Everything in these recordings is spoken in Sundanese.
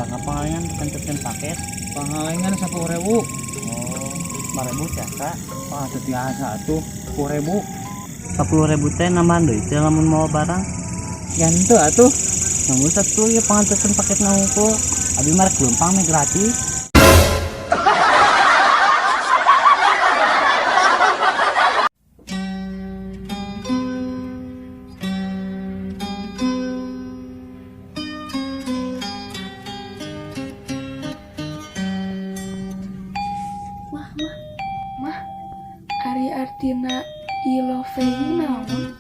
Sabarna pangalengan kantekeun paket? Pangalengan 10.000. Oh, 5.000 tiasa. Ah, teu tiasa atuh, 10.000. 10.000 teh nambahan deui teh lamun mau barang. Ya henteu atuh. Nunggu satu ya pangantekeun paketna hungkul. Abi mah rek leumpang meh gratis. Mah, mah, mah, ari artina I love you naon?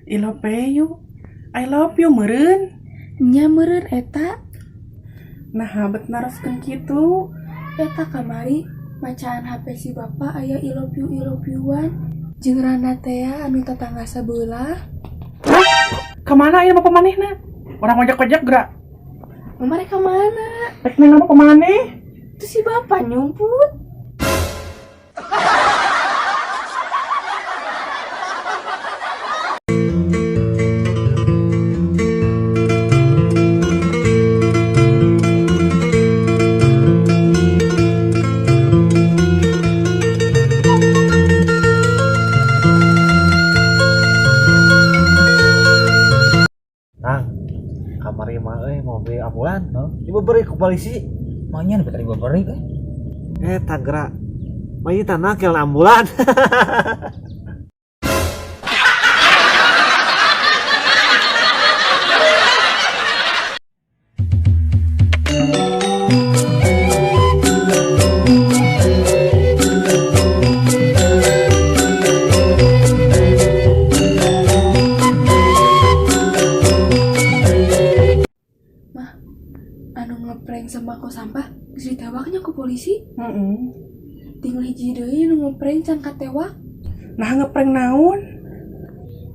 I love you. I love you meureun. Nya meureun eta. Nah, bet naroskeun kitu. Eta kamari macaan HP si bapak aya I love you I love you-an. Jeung rana tea anu tetangga sabelah. Hah? Kamana ieu bapak manehna? Orang ojek-ojek gerak. Mama rek ka mana? Rek neng bapak maneh? Itu si bapak nyumput. Tang, kamari mah euy mau beli ambulan. Diberi ku polisi. Manya nu tadi beri eh. Eh, tagra. Mayi tanah kel ambulan. Mah, anu ngeprank sama aku sampah geus ditewaknya ku polisi. Heeh. Tinggal hiji deui anu ngeprank can katewak. Nah, ngeprank naon?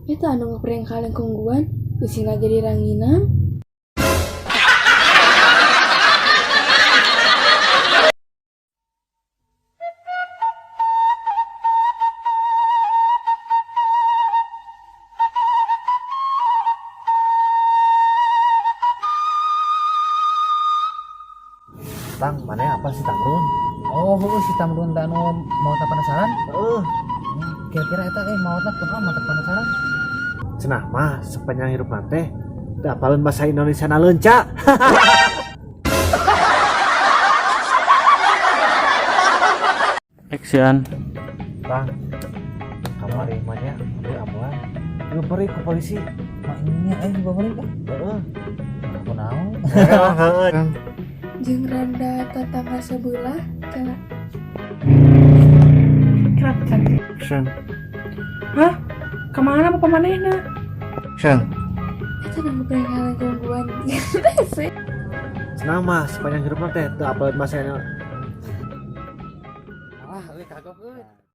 Eta anu ngeprank kaleng kungguan geusina jadi ranginang. Tang, mana apa sih Tamrun? Oh, heueuh si Tamrun teh anu maot penasaran? Heeh. Kira-kira eta maotna kunaon maot penasaran? Cenah mah sepanjang hidup teh teu apaleun bahasa Indonesia na leunca. Action. Tang, kamari mah nya beli ambulan. Diberi ku polisi. Maknya diberi eh. Heeh. Kunaon? Heeh. Jeung randa tetangga sebelah kela. Kenapa? Action. Hah? Kamana bapak manehna? Action. Eta nu ngeprank kaleng kungguan. Cenah mah sepanjang hidup teh teu apaleun bahasa